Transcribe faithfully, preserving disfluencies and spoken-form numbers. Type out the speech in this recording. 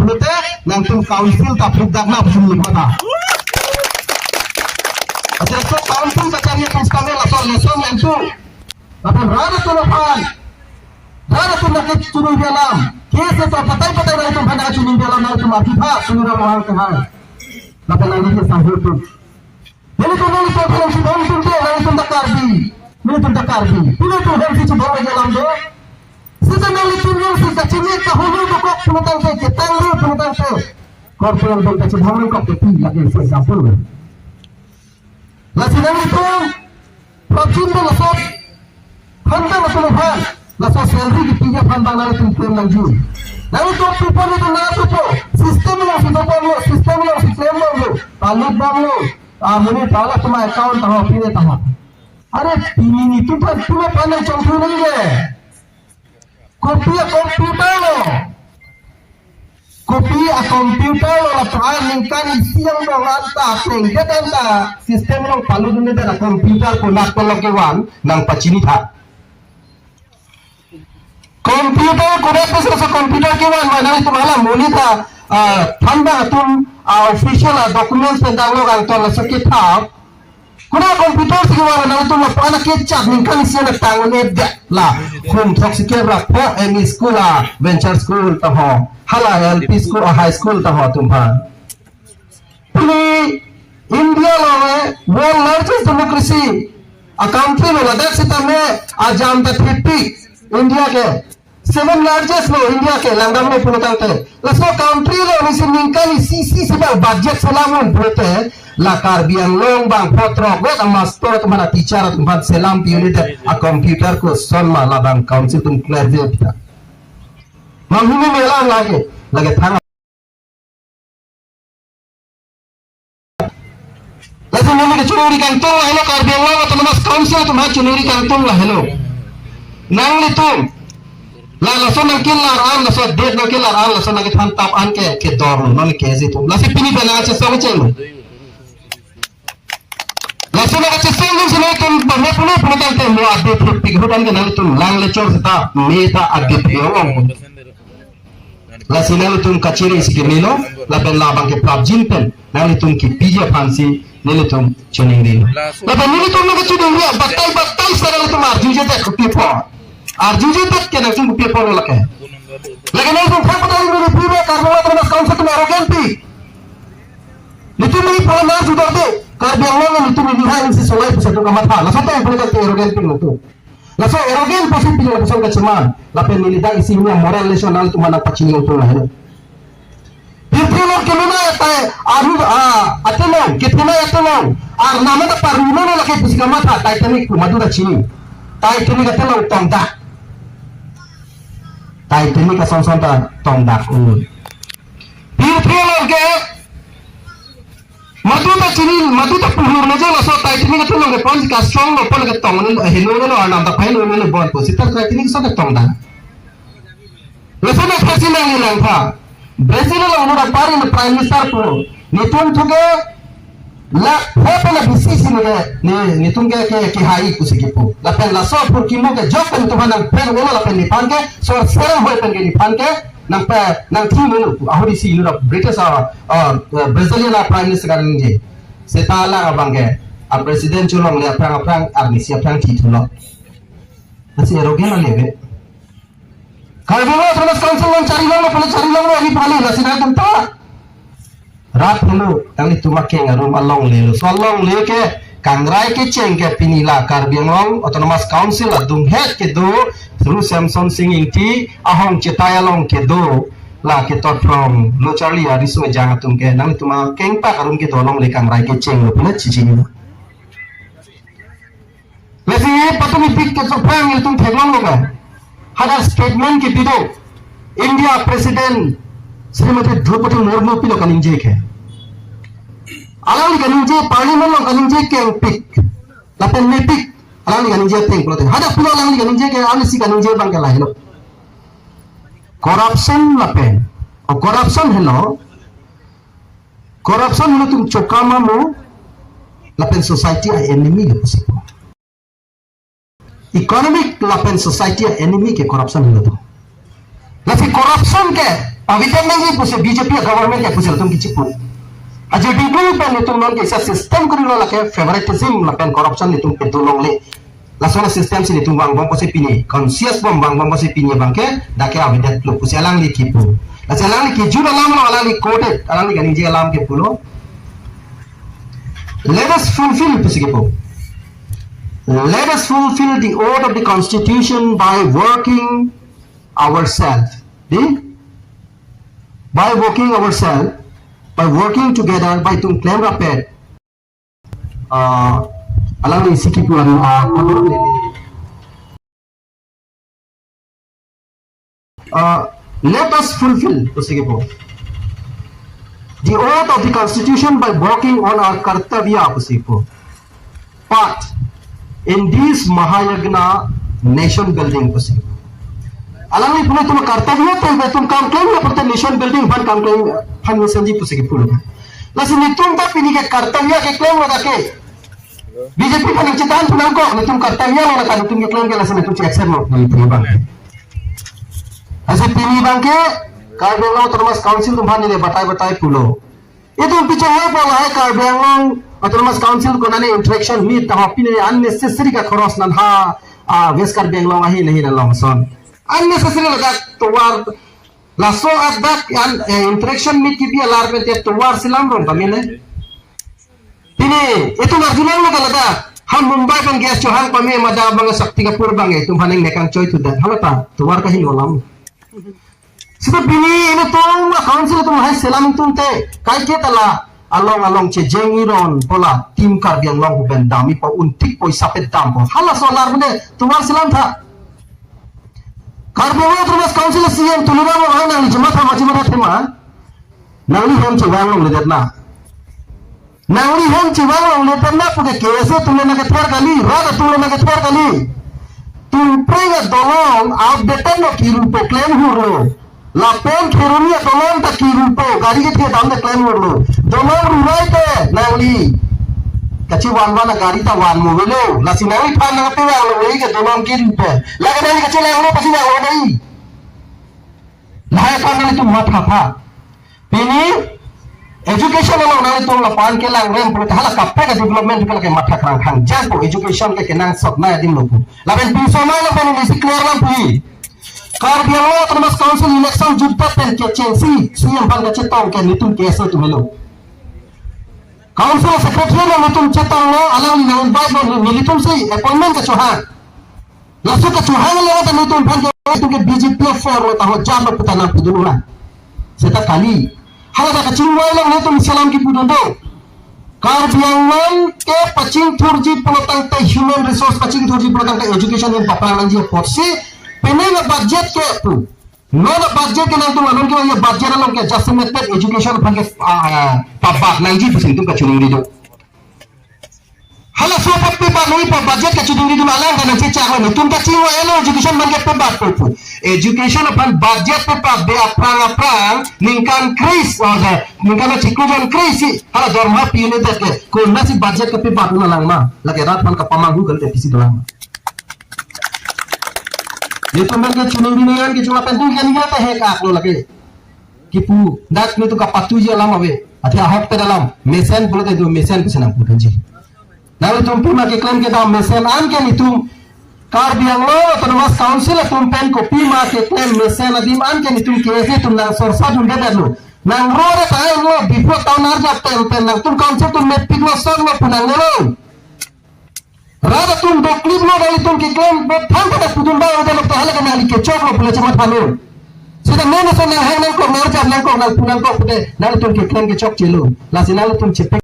Pute, nangtum council ta phuk dak na phuk ni kota. Aja so council kacharli atum sitame laso lesson nangtum. Lapen rat atum aphan, rat atum nangkechuningri alam. Kese to patai patai nangtum aphan nangchuningri alam nangtum arjupha, Tuliram Ronghang kehai. Lapen nangli ke sahur tu. Nelitum nelitum aphan chibom tum te, nelitum ta Karbi. Nelitum ta Karbi. Nelitum aphan si chibom lagi alam do. Sita nelitum yang si kachini kahulu dokok pulutang te, ketang lu pulutang te. Korporal dong kachibom kok te pi lagi si example. Lasi nelitum, prapjin dong asot. Hantam atum aphan, laso salary kepiji aphan bang nangtum klem nangji. Nangtum people itu nangtum po, system along si doponlo, system along si klemlo, palut bomlo, ah, monit ta la tuma account taho, pine taho. Are pini nelitum aphan, tuma aphan nangchongthu nangji. Kopi a-computer lo. Kopi a-computer lo, la try ningkan isi angbong anta, tengdet anta, system along palutdunde, a-computer konat pen lo kevan, nangpachini tha. Computer konat pen laso computer kevan, ma nangtum hala monit ta, ah, thanbang atum, ah, official, ah, documents pen danglo kangton laso ketha. Konat computer si kevan, nangtum lapu-an akechat ningkan isi an tang un-edet la. Hum throksi kep ra pho M E school a, venture school taho. Hala L P school a, high school taho atum aphan. Pini India lo le world largest democracy a-country lo, ladak sitame ajam ta thepik India ke. Seven largest lo India ke, langdamlo pulotangte. Laso country lo nisi ningkan isi isi si bang budget selam un pulote, la Karbi Anglong bang pho throk vet a-master atum aphan, a-teacher atum aphan selam pi un-edet, a-computer ko son ma, labang council atum clear je pita. Manghini melam lage, lage thang. Laso neli kechoningri kangtung lahelo, Karbi Anglong Autonomous Council atum aphan choningri kangtung lahelo. Nanglitum, la laso nangkelar an, laso date nangkelar an, laso nangkethan tap an ke, kedor lo, non ke ji tum. Lasi pini bana acha song cheng lo. Laso nangkachesong lo, si nangtum bang pulo pulo tangte mo update pik hudan ke nangtum lang lechor seta, me ta update pi ong. Lasi nangtum kachiri si kemelo, lapen labang ke prapjin pen, nangtum kepiji aphan si nangtum choningrilo. Lapen nangtum nangkachoningri, batai batai sa nangtum arjujedet kopi apot. Arjujedet ke nangtum kopi apot lo lake. Lake nangtum thang patang nangtum pura Karbi Anglong Autonomous Council atum arrogant pi. Nangtum ni pura nang judar de, Karbi Anglong nangtum ni hai si solai pusat kamatha. Laso ta pura arrogant pi nangtum. Laso arrogant pusi pini lapuson kacheman. Lapen neli dak isi hini moral lesson nangtum aphan nangpachini ungtung lahelo. Pirthe along keluna atai aru a atelong, kethena atelong. Arnam ta paruno lo lake pusi kamatha Titanic pu madu ta chini. Titanic atelong tongdak. Titanic asong song ta tongdak un. Pirthe along ke madu ta chini, madu ta puhur na je laso Titanic atelong ke pon ka strong lo pon ke tong lo, helo lo, arnam ta phai lo lo bon po. Sita Titanic so ke tongdak. Laso nangpachini nangji langtha. Brazil along nora pari ne Prime Minister pu. Nelitum thu ke la pho pen la bisi si ne, ne, nelitum ke, ke, kehai pusi kipu. Lapen laso apor kimo ke jok pen nangtum aphan nangphen un-e lapen nephan ke, sor serang hoi pen ke nephan ke, nangpe, nangthu un-e pu. Ahut isi nora British a, a, Brazilian a Prime Minister kaningje. Seta la abang ke, a President cholongle aphrang aphrang, arnisi aphrang thithu lo. Lasi arrogant ale ve. Karbi Anglong Autonomous Council along chari longlo, pale chari longlo, ari pale, lasi nangtum ta. Rat hulu, nanglitum akeng arum alongle lo. So alongle ke, kangrai kecheng ke pini la Karbi Anglong Autonomous Council adunghet kedo, through Samson Sing Ingti, ahong chetai along kedo, la ketot from lo charli ariso ejang atum ke, nanglitum akeng pak arum kedo alongle kangrai kecheng lo, pale chichini. Lasi patumi pik ke sophrang nelitum theklonglo ke. Hadak statement kepi do India President Srimati Droupadi Murmu pilo kaningje ke. Alangli kaningje Parliament along kaningje kengpik. Lapen mepik. Alangli kaningje ateng pulote. Hadak pilo alangli kaningje ke, alangli si kaningje abang ke lahelo. Corruption lapen. O corruption helo. Corruption helo tum chokama mo, lapen society a-enemy lo pusi pu. Economic lapen society a-enemy ke corruption helo tum. Lasi corruption ke Pavitam nangji pusi B J P government ke pusi latum kechipu. Ajir dingklu pen netum non ke isa system kuri lo lake favoritism lapen corruption netum kedo longle. Lason asystem si netum vangbom pusi pini conscious bom vangbom pusi pini abangke dak ke avedetlo pusi alangli kipu. Lasi alangli kejut alam lo, alangli quoted, alangli kaningje alam ke pulo. Let us fulfill pusi kipu. Let us fulfill the oath of the constitution by working ourselves. Di? By working ourselves, by working together, by itum klem rapet. Ah, alangli isi kipu an, ah, ah, let us fulfill pusi kipu the oath of the constitution by working on our kartavya pusi kipu. But in this Mahayagna nation building pusi. Alangli pulo itum kartavya te itum kam klem ya perte nation building aphan kam klem aphan mesenji pusi kipulo. Lasi netum ta pini ke kartavya keklem lo dak ke. B J P aphan nangchethan thu nangkok, netum kartavya lo dak netum keklem ke, lasi netum che accept lo pini abang. Lasi pini abangke Karbi Anglong Autonomous Council atum aphan neli batai batai pulo. Itum pichong hai pola hai Karbi Anglong Autonomous Council konane interaction meet ta ho pini unnecessary ka khoros nangha, ah, West Karbi Anglong ahin ahin along ason. Unnecessary ladak tovar laso adak an, eh, interaction meet kibi alar pen te tovar selam rong pamele. Pini itum arjulong lo ka ladak. Ha Mumbai pen gas chohang pame mada bang Shakti Kapur bang itum haning nekang choi tu dak. Hala ta tovar kahin olam. Sita pini netum a council atum hai selam atum te kaike ta la along along chejeng iron pola Team Karbi Anglong pu pen dampo, untik poisa pe dampo. Hala solar bune tovar selam tha. Karbi Anglong Autonomous Council C E M Tuliram Ronghang nangli chematha ma chematha thema. Nangli hem chevang longledet na. Nangli hem chevang longledet na puke K S A atum le nangkether kali, rat atum le nangkether kali. Tumpreng adolong outdated lo, kirupo, klem hurlo. Lapen Kheroni adolong ta kirupo, gari kethe dam ta klem hurlo. Dolong rurai te nangli kachevan van agari ta van mo avelo. Lasi nangliphan nangkethe vang longle ke dolong kirupo. Lake nangli kachelang lo pasi vang lo dei. Lahai aphan nanglitum matha tha. Pini education along nanglitum lapu-an kelang rem pulote hala kaprek a-development ke lake matha krang khang. Just po education ke kenangsot nai adim lo pu. Lapen pinso nai lapen neli si clear lang pu. Karbi Anglong Autonomous Council election jutdet pen kechengsi C E M aphan kachetong ke netum K S A atum helo. Council secretary lo netum chetong lo, alangli nang-invite lo, nelitum si appointment kachohang. Laso kachohang lo ta netum aphan ke, netum ke B J P for lo ta ho jam lo pu ta nangpudun nang. Seta kali. Hala ta kachingvai lo netum selam kipudun do. Karbi Anglong ke pachingthurji pulo tangte, human resource pachingthurji pulo tangte education pen paphrang nangji apotsi penang a-budget ke pu. Non a-budget ke nangtum anon ke ya budget along ke just limited education aphan ke, ah, pabat nangji pusi netum kachiningri do. Halaso aphan pebat noi pu budget kachiningri dun alam kan nangchechak lo, netum ta chingvai lo education aphan ke pebat po pu. Education aphan budget pebat be aphrang aphrang ningkan kre-isi, oh, ningkan achiklo jon kre-isi hala dorma pi-un-edet ke. Konatsi budget kepebat un-e lang ma? Lake rat aphan kapamanghu kali te pisi dolang ma? Netum aphan ke chiningri nang an ke chula pen tu kan ya ta hek ak lo lake. Kipu, dak netum kapatuji alam ave. Athe ahok pen alam, mesen pulote do mesen pusi nangpudunji. Nanglitum pima keklem kedam mesen an ke netum Karbi Anglong Autonomous Council atum pen kopima keklem mesen adim an ke netum K S A atum nangsorsa dundedet lo. Nangrore ta lo, before town arjap pen pen nangtum council atum mepik lo, son lo pu nangnelo. Rat atum doklip lo, nanglitum keklem bethang pada pudun ba udah lo, hala ke nangli kechok lo pule chematha lo. Seta mena so nanghang nangkok, nangarjap nangkok, nangpu nangkok pute nanglitum keklem kechokche lo. Lasi nanglitum chepek